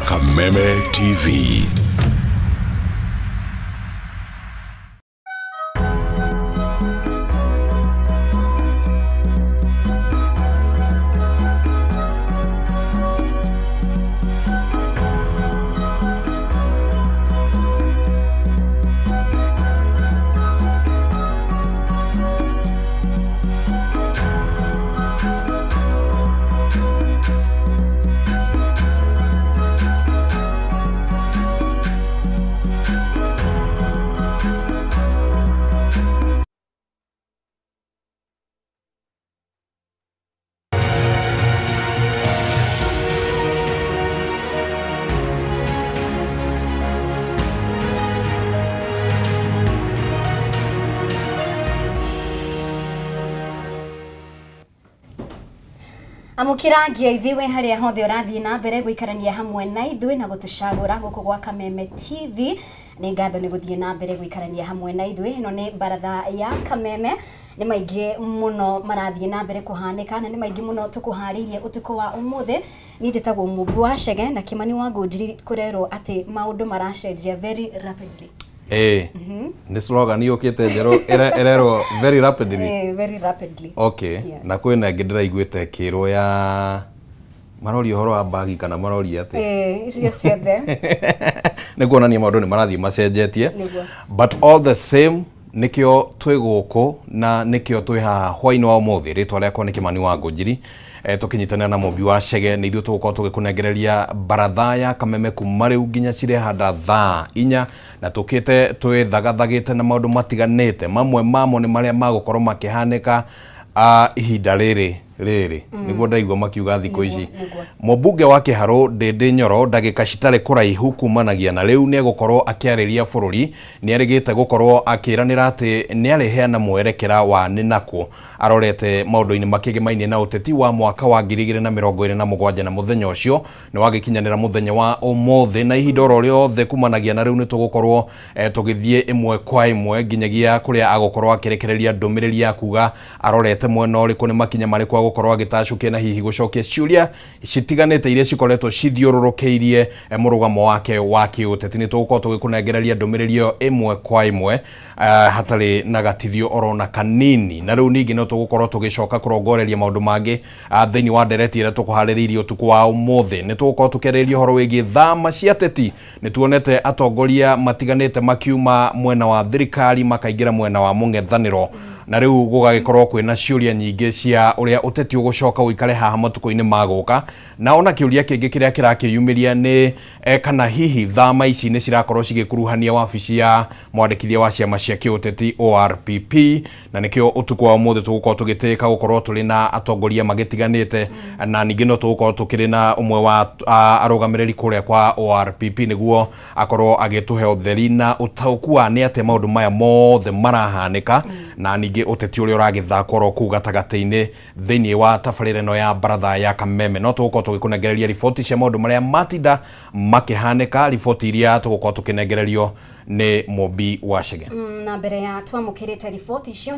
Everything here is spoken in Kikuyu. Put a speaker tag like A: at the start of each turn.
A: Kameme TV.
B: Amũkĩra ngeithi wĩ harĩa hothe ũrathiĩ na mbere gũikarania hamwe na ithuĩ na gũtũcagũra gũkũ gwa Kameme TV. Nĩ ngatho nĩ gũthiĩ na mbere gũikarania hamwe na ithuĩ. Ĩno nĩ baratha ya Kameme. Nĩ maingĩ mũno marathiĩ na mbere kũhanĩka na nĩ maingĩ mũno tũkũharĩirie ũtukũ wa ũmũthĩ. Niĩ njĩtagwo Mũmbi wa Chege na Kĩmani wa Ngũnjiri, kũrerwo atĩ maũndũ maracenjia very rapidly.
C: Ĩĩ, nĩ slogan yũkĩte njerũ ĩrerwo very rapidly.
B: Very rapidly.
C: Okay.
B: Yes.
C: Na kwĩna ĩngĩ ndĩraiguĩte ĩkĩrwo ya maroria ũhoro wa mbagi kana maroria atĩ
B: Icio ciothe.
C: Nĩ kuonania maũndũ nĩ marathiĩ macenjetie.
B: Nĩguo.
C: But all the same, nĩkĩo twĩ gũkũ na nĩkĩo twĩ haha hwainĩ wa ũmũthĩ. Rĩtwa rĩakwa nĩ Kĩmani wa Ngũnjiri, tũkĩnyitanĩra na Mũmbi wa Chege, nĩ ithuĩ tũgũkorwo tũgĩkũnengereria baratha ya Kameme kuma rĩu nginya cirehanda thaa 4, na tũkĩte twĩthagathagĩte na maũndũ matiganĩte. Mamwe mamo nĩ marĩa magũkorwo makĩhanĩka ihinda rĩrĩ rĩrĩ, nĩguo ndaigua makiuga thikũ ici. Mũmbunge wa Kĩharũ Ndĩndĩ Nyoro, ndagĩka citarĩ kũraihu kumanagia na rĩu, nĩ egũkorwo akĩarĩria bũrũri. Nĩ erĩgĩte gũkorwo akĩranĩra atĩ nĩ arĩheana mwerekera wa nĩ nakũ arorete maũndũ-inĩ makĩgĩmainie na ũteti wa mwaka wa 2027, na mũthenya ũcio nĩ wagĩkinyanĩra mũthenya wa ũmũthĩ, na ihinda oro rĩothe kumanagia na rĩu nĩ tũgũkorwo tũgĩthiĩ ĩmwe kwa ĩmwe nginyagia kũrĩa agũkorwo akĩrekereria ndũmĩrĩri ya kuga arorete mwena ũrĩkũ, nĩ makinya marĩkũ agũkorwo agĩtacũkia, na hihi gũcokia ciũria citiganĩte iria cikoretwo cithiũrũrũkĩirie mũrũgamo wake wa kĩũteti. Nĩ tũgũkorwo tũgĩkũnengereria ndũmĩrĩri ĩyo ĩmwe kwa ĩmwe, hatarĩ na gatithio orona kanini. Na rĩu ningĩ no tũgũkorwo tũgĩcoka kũrongoreria maũndũ mangĩ thĩinĩ wa ndereti ĩrĩa tũkũharĩrĩirie ũtukũ wa ũmũthĩ. Nĩ tũgũkorwo tũkĩarĩrĩria ũhoro wĩgiĩ thama cia ateti. Nĩ tuonete atongoria matiganĩte makiuma mwena wa thirikari makaingĩra mwena wa mũng'ethanĩro, na rĩu gũgagĩkorwo kwĩna ciũria nyingĩ cia ũrĩa ũteti ũgũcoka ũikare haha matukũ-inĩ magũka. Na ona kĩũria kĩngĩ kĩrĩa kĩrakĩyumĩria nĩ kana hihi thama ici nĩ cirakorwo cigĩkuruhania wabici ya mwandĩkithia wa ciama cia kĩũteti ORPP, na nĩkĩo ũtukũ wa ũmũthĩ tũgũkorwo tũgĩtĩka gũkorwo tũrĩ na atongoria magĩtiganĩte, na ningĩ no tũgũkorwo tũkĩrĩ na ũmwe wa arũgamĩrĩri kũrĩa kwa ORPP nĩguo akorwo agĩtũhe ũtheri na ũtaũku wa nĩ atĩa maũndũ maya mothe marahanĩka, na ningĩ ũteti ũrĩa ũragĩthakwo oro kũu gatagatĩ-inĩ thĩinĩ wa tabarĩra ĩno ya baratha ya Kameme. No tũgũkorwo tũgĩkũnengereria riboti cia maũndũ marĩa matinda makĩhanĩka, riboti iria tũgũkorwo tũkĩnengererio nĩ Mũmbi wa Chege.
B: Na mbere ya twamũkĩrĩte riboti icio.